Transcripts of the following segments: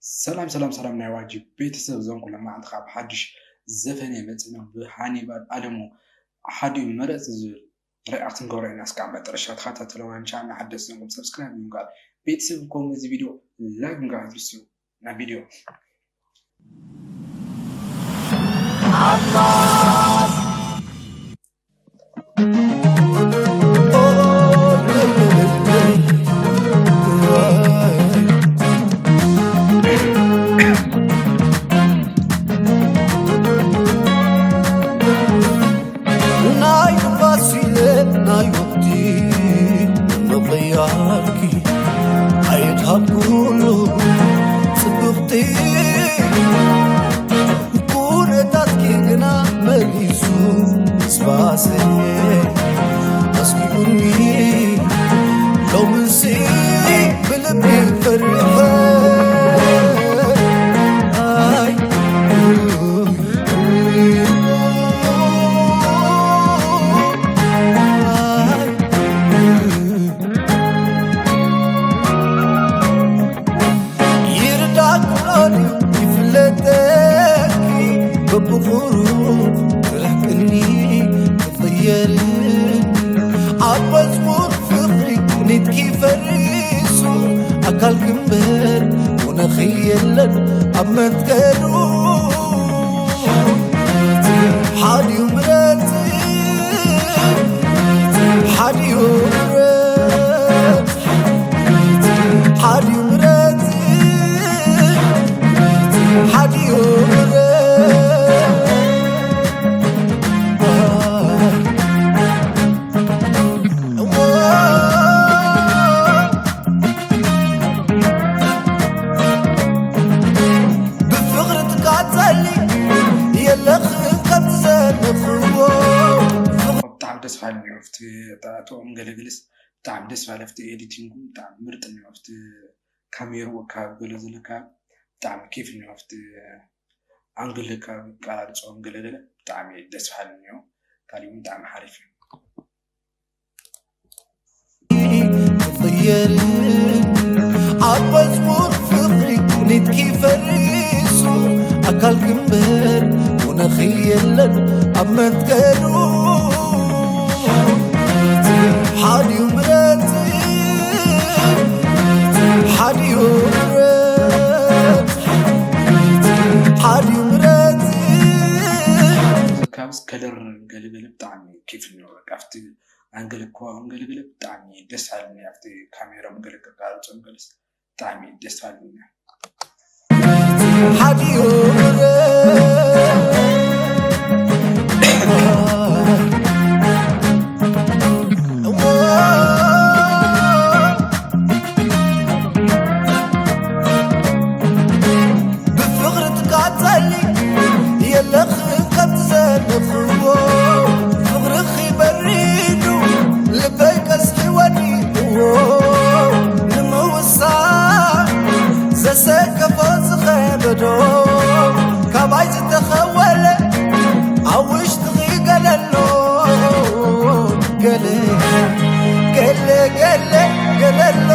ሰላም ሰላም ሰላም ናይ ዋጂ ቤተሰብ፣ እዞም ኩሎም መዓልቲ ካብ ሓድሽ ዘፈን እየ መፂና። ብሃኒባል ኣለሙ ሓዲኡ መረፂ ዝብል ሪኣክት ንገብሮ ኢና። እስካብ መጨረሻ ተኸታተለዋ። እንሻላ ሓደስ ዞንኩም ሰብስክራይብ ምግባር፣ ቤተሰብ ንኮም እዚ ቪድዮ ላይክ ምግባር ኣይትርስዑ። ናብ ቪድዮ። ናይ ንፋስ ኢለ ናይ ወቕቲ ምቕያርኪ ኣይትሃብ ኩሉ ጽብቕቲ ኩነታትኪ ግና መሊሱ ስባሰ ኣስኪሙኒ ሎምንሲ ብልቢ ፈሪሐ ኣይ ይርዳእኩ ዶ ይፍለጠኪ በብቑሩብ ትርሕቅኒ ትቕየር ኣብ መዝሙር ፍቕሪ ኒትኪ ፈሪሱ ኣካል ክምበር ኩነኺ የለን ኣብ መትከሉ ሓዲኡ ምረጽ ሓዲኡ ምረጽ ሓዲኡ ምረጽ ሓዲኡ ምረጽ ብፍቕሪ ትቃጸሊ የለኽን ከም ዝዘለኽዎ። ብጣዕሚ ደስ በሃሊ ነይሩ። ኣብቲ ኣተኦም ገለገለስ ብጣዕሚ ደስ በሃሊ። ኣብቲ ኤዲቲንጉ ብጣዕሚ ምርጥ ነይሩ። ኣብቲ ካሜርኡ ካብ ገለ ዘለካ ብጣዕሚ ኬፍ ነይሩ። ኣብቲ ኣንግል ካብ ቀራርጾም ገለገለ ብጣዕሚ ደስ በሃሊ ነይሩ። ካሊእ እውን ብጣዕሚ ሓሪፍ እዩ። ትቕየር ኣብ መዝሙር ፍቕሪ ኒትኪ ፈሪሱ ኣካል ክምበር ኩነኺ የለን ኣብ መትከሉ ሓዲኡ ምረጽ ሓዲኡ ምረጽ ሓዲኡ ምረጽ ካብስ ከለር ገለገለ ብጣዕሚ ኬፍ ነይሩ። በቃ ኣብቲ ኣንግል እኮ ኣንግል ገለ ብጣዕሚ ደስ ኣልኒ ኣብቲ ካሜራ ገለ ከቃርጾም ገለስ ብጣዕሚ ደስ ኣልኒ። ሓዲኡ ብፍቕሪ ትቃጸሊ የለኽን ከም ዝዘለኽዎ ፍቕርኺ በሪዱ ልበይ ቀስሒ ወዲእዎ ንምውሳን ዘሰከፎ ዝኸበዶ ካባይ ዝተኸወለ ኣብ ውሽጥኺ ገለሎ ገለ ገለ ገለ ገለሎ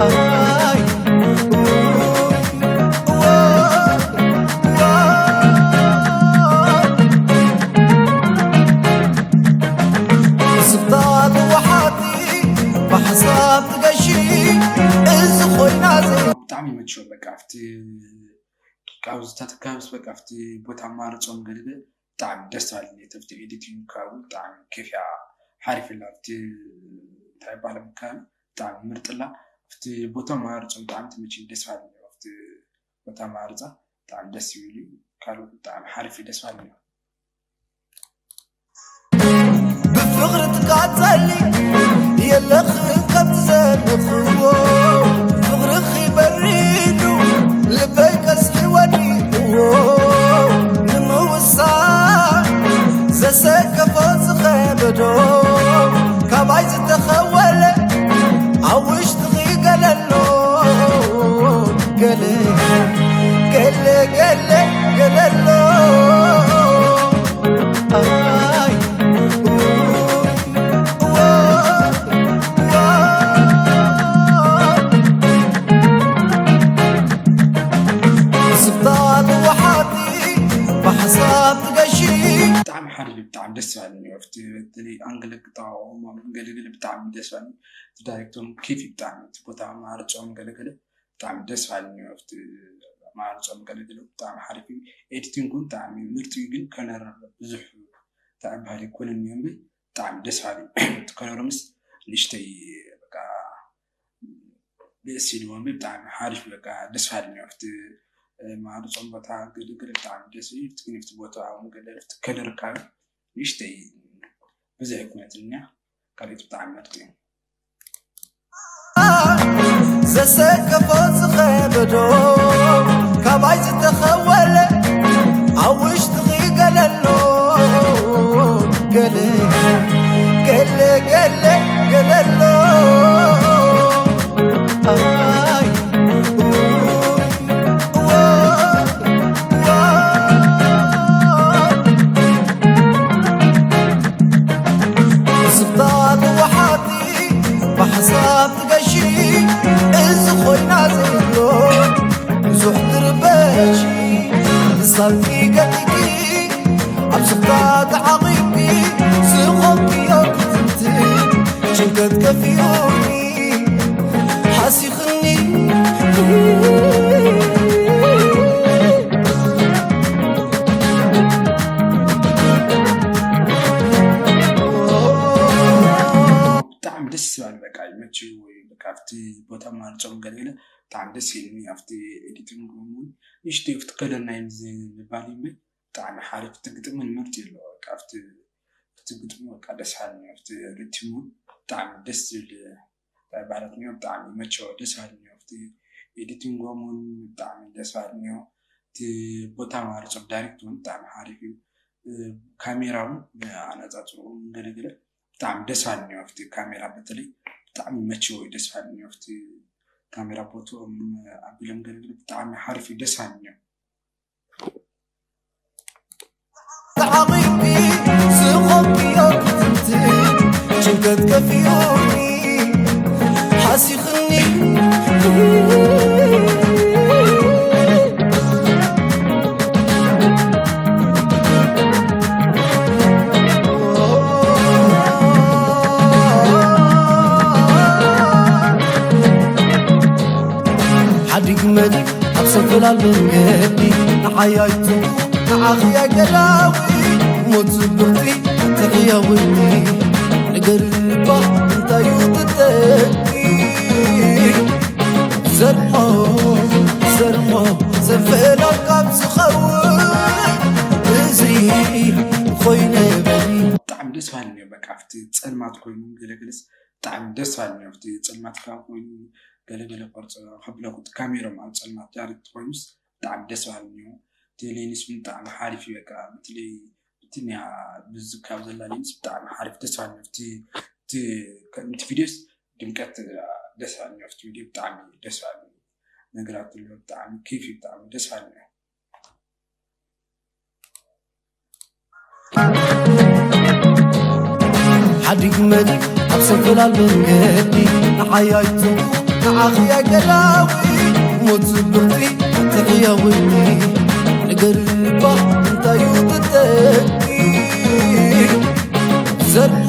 ኣይ ስብታት ወሓቲ ብሓሳብ ትገሺ እዚ ኮይና ዘይ ብጣዕሚ ይመችዎ። በቃ ኣብቲ ካብዚ ተተካብስ በቃ ኣብቲ ቦታ ኣማርጾም ገለገለ ብጣዕሚ ደስ በሃሊ ነቲ ኣብቲ ኤዲቲንግ ካብኡ ብጣዕሚ ኬፍ እያ ሓሪፍ ኣላ። ኣብቲ እንታይ ይበሃል ኣብ ከባቢ ብጣዕሚ ምርጥ ኣላ። ኣብቲ ቦታ ኣማርጾም ብጣዕሚ ተመችዩ ደስ በሃሊ ነይሩ። ኣብቲ ቦታ ኣማርጻ ብጣዕሚ ደስ ይብል እዩ። ካልኦት ብጣዕሚ ሓሪፍ እዩ ደስ በሃሊ ነይሩ። ብፍቕሪ ትቃጸሊ የለኽን ከም ዝዘለኽዎ ፍቕርኺ በሪዱ ልበይ ቀስሒ ወዲእዎ ንምውሳን ዘሰከፎ ዝኸበዶ ካባይ ዝተኸወለ ኣብ ውሽጥኺ ገለሎ ገለ ገለ ገለ ገለሎ ኣይ ደስ ባልኒ ኣብቲ በተለይ ኣንግል ኣጠቃቅማ ገለገለ ብጣዕሚ ደስ ባልኒ። እቲ ዳይሬክቶም ኬፍ ብጣዕሚ እቲ ቦታ ኣማርጾም ገለገለ ብጣዕሚ ደስ ባልኒ ኣብቲ ኣማርጾም ገለገለ ብጣዕሚ ሓሪፍ እዩ። ኤዲቲንግ እውን ብጣዕሚ ምርጥ እዩ፣ ግን ከለር ብዙሕ ተዕባል ይኮነን እዮም። ብጣዕሚ ደስ ባልኒ እቲ ከለሮምስ ንእሽተይ በቃ ደስ ኢልዎም ብጣዕሚ ሓሪፍ በቃ ደስ ባልኒ ኣብቲ ማርጾም ቦታ ገለገለ ብጣዕሚ ደስ እዩ። ግን ኣብቲ ቦታ እውን ገለ ኣብቲ ከለር ካብ ንእሽተይ ብዙሕ ኣይኮነትን እያ። ካልኦት ብጣዕሚ ምርጥ እዩ። ዘሰከፎ ዝኸበዶ ካባይ ዝተኸወለ ኣብ ውሽጥኺ ገለሎ ገለ ገለ ገለ ገለሎ ኣይ ስብታት ወሓቲ ብሓሳብ ትገሺ እዚ ኮይና ዘይብሎ ብዙሕ ትርበሺ ንሳልኪ ገጢኪ ኣብ ስብታት ዓቂብኪ ዝኾንክዮ ክትንትን ጭንቀት ከፊኡኒ ሓሲኽኒ ብጣዕሚ ደስ ይበል በቃ ይመችው ወይ በቃ ኣብቲ ቦታ ማርጾም ገለገለ ብጣዕሚ ደስ ይልኒ ኣብቲ ኤዲቲንግ እውን ንእሽተይ ኣብቲ ከለር ናይ ምባል ይብል ብጣዕሚ ሓሪፍ እቲ ግጥምን ምርጥ ይሎ በቃ ኣብቲ እቲ ግጥሙ በቃ ደስ ሃልኒ ኣብቲ ሪትሙ ብጣዕሚ ደስ ዝብል ባህላት ኒዮ ብጣዕሚ ይመቸው ደስ ሃልኒ ኣብቲ ኤዲቲንጎም እውን ብጣዕሚ ደስ ሃልኒ እቲ ቦታ ማርጾም ዳይሬክት እውን ብጣዕሚ ሓሪፍ እዩ ካሜራ እውን ኣነጻጽሩ ገለገለ ብጣዕሚ ደስ ሃልኒ ኣብቲ ካሜራ በተለይ ብጣዕሚ ይመቸው ደስ ሃልኒ ኣብቲ ካሜራ ቦትኦም ኣቢሎም ገለገለ ብጣዕሚ ሓሪፍ እዩ ደስ ሃልኒ ተዓቂቢ ዝኾንክዮ ክትንትን ጭንቀት ከፊኡኒ ሓሲኽኒ ሓዲግ መዲግ ኣብ ሰፈላል መንገዲ ንዓይ ኣይትኹ ንዓኺ ኣይገላዊ ሞት ስብርቲ ትሕየውኒ ንገሪ ልባ እንታዩ ትጠቂ ዘርሞ ዘርሞ ሰፈላል ካብ ዝኸውን እዚ ኮይነ በሊ ብጣዕሚ ደስ ባሃሊ እዩ በቃ ኣብቲ ፀልማት ኮይኑ ገለገለስ ብጣዕሚ ደስ ባሃሊ እዩ ኣብቲ ፀልማት ካብ ኮይኑ ገለገለ ቅርፂ ከብለኩ እቲ ካሜሮም ኣብ ፀልማት ዳይሬክት ኮይኑስ ብጣዕሚ ደስ ባሃሊ እዩ እቲ ሌንስ እውን ብጣዕሚ ሓሪፍ እዩ በቃ በተለይ እቲ ኒያ ብዚ ካብ ዘላ ሌንስ ብጣዕሚ ሓሪፍ ደስ ባሃሊ እዩ እቲ እቲ ከምቲ ቪዲዮስ ድምቀት ደስ ባሃሊ እዩ ኣብቲ ቪዲዮ ብጣዕሚ ደስ ባሃሊ ነገራት ኣሎ ብጣዕሚ ኬፍ እዩ ብጣዕሚ ደስ ባሃሊ እዩ ሓዲግ መዲግ ኣብ ሰፈላል መንገዲ ንዓይ ኣይትኹ ንዓኺ ኣይገላዊ ሞት ስብርቲ ትሕየውኒ ንገሪ ልባ እንታዩ ትጠቂ ዘርሞ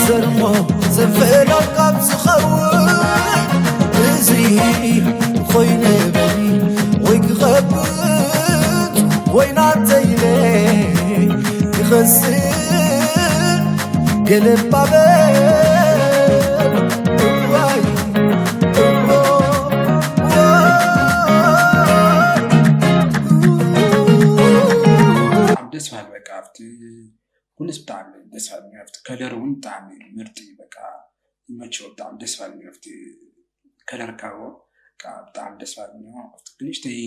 ዘርሞ ሰፈላል ካብ ዝኸውን እዚ ኮይነ በሊ ወይ ክኸብድ ወይ ናተይለ ይኸስን ገለባበ እዋይ እሞ ደስ በሃሊ በቃ ኣብቲ ኩሉስ ብጣዕሚ ደስ በሃሊ ኣብቲ ከለር እውን ብጣዕሚ ምርጥ እዩ በቃ ይመቸው ብጣዕሚ ደስ በሃሊ ኣብቲ ከለር ካብዎ ብጣዕሚ ደስ በሃሊ ኣብቲ ንእሽተይ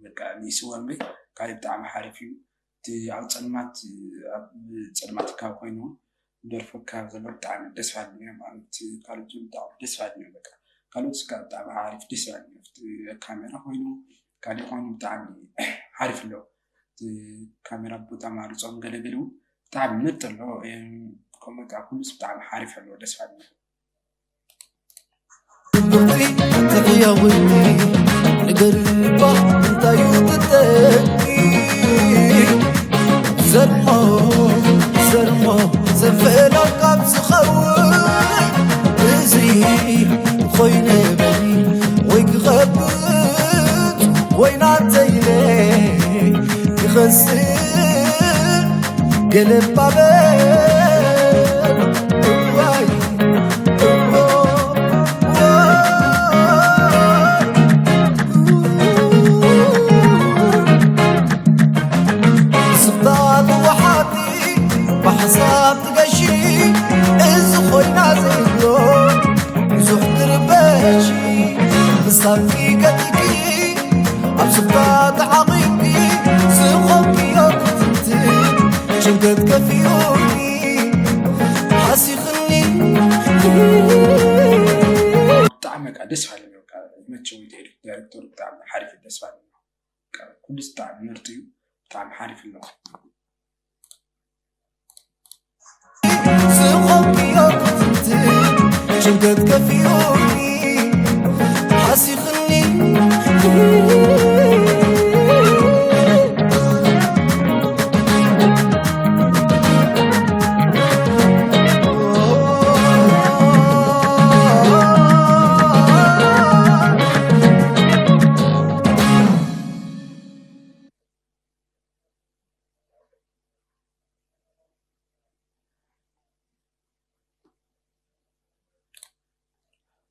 በቃ ንይስወን ካሊእ ብጣዕሚ ሓሪፍ እዩ እቲ ኣብ ፀልማት ኣብ ፀልማት ካብ ኮይኑ ደርፎ ካብ ዘሎ ብጣዕሚ ደስ በሃሊ እዮም ኣብቲ ካልኦት እውን ብጣዕሚ ደስ በሃሊ እዮም በቃ ካልኦት ስካ ብጣዕሚ ሓሪፍ ደስ በሃሊ ኣብቲ ካሜራ ኮይኑ ካልእ ኮይኑ ብጣዕሚ ሓሪፍ ኣሎ እቲ ካሜራ ቦታ ማርፆም ገለገለ እውን ብጣዕሚ ምርጥ ኣሎ ከምኡ በቃ ኩሉስ ብጣዕሚ ሓሪፍ ኣሎ ደስ በሃሊ ትሕየውኒ ንገሪ ልባ እንታዩ ትጠቂ ዘርሞ ዘንፈላ ካብ ዝኸውን እዚ ኮይነ በሊ ወይ ክኸብት ወይ ናተይለ ክኸስን ገለባበ እዋይ እዎ ስብታት ወሓቲ ብሓሳብ ትገሺ እዚ ኮይና ዘይብሎ ብዙሕ ትርበሺ ምሳኪ ገጢኪ ኣብ ስፍራ ተዓቒብኪ ዝኾንክዮ ክትንትን ጭንቀት ከፊኡኒ ሓሲኽኒ ብጣዕሚ በቃ ደስ ባለ በቃ መቸው ዳይሬክተሩ ብጣዕሚ ሓሪፍ ደስ ባለ ኩሉስ ብጣዕሚ ምርጥ እዩ ብጣዕሚ ሓሪፍ ኣሎ ዝኾንክዮ ክትንትን ጭንቀት ከፊኡኒ ሓሲኽኒ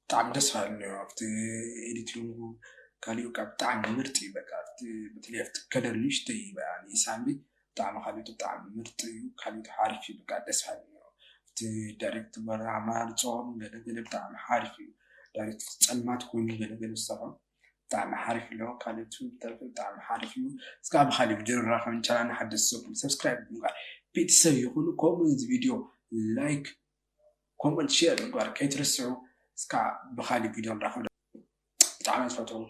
ብጣዕሚ ደስ ባሃሊ ነይሩ ኣብቲ ኤዲቲንጉ ካሊኡ ካ ብጣዕሚ ምርጥ እዩ በቃ ኣብቲ በተለይ ኣብቲ ከለር ንእሽተይ ይበኣኒ ሳሚ ብጣዕሚ ካሊኡ ብጣዕሚ ምርጥ እዩ ካሊኡ ሓሪፍ እዩ በቃ ደስ ባሃሊ ነይሩ ኣብቲ ዳይሬክት ኣመራርፅኦም ገለገለ ብጣዕሚ ሓሪፍ እዩ ዳይሬክት ጸልማት ኮይኑ ገለገለ ዝሰርሖ ብጣዕሚ ሓሪፍ ኣሎ ካልኦት ተረፈ ብጣዕሚ ሓሪፍ እዩ እስካ ብካሊእ ቪድዮ ንራኸብ ቻናልና ሓደስ ሰብኩም ሰብስክራይብ ብምግባር ቤተሰብ ይኹኑ ከምኡ እዚ ቪድዮ ላይክ ኮመንት ሼር ምግባር ከይትርስዑ እስካ ብካሊእ ቪድዮ ንራኸብ ብጣዕሚ ዝፈትዎም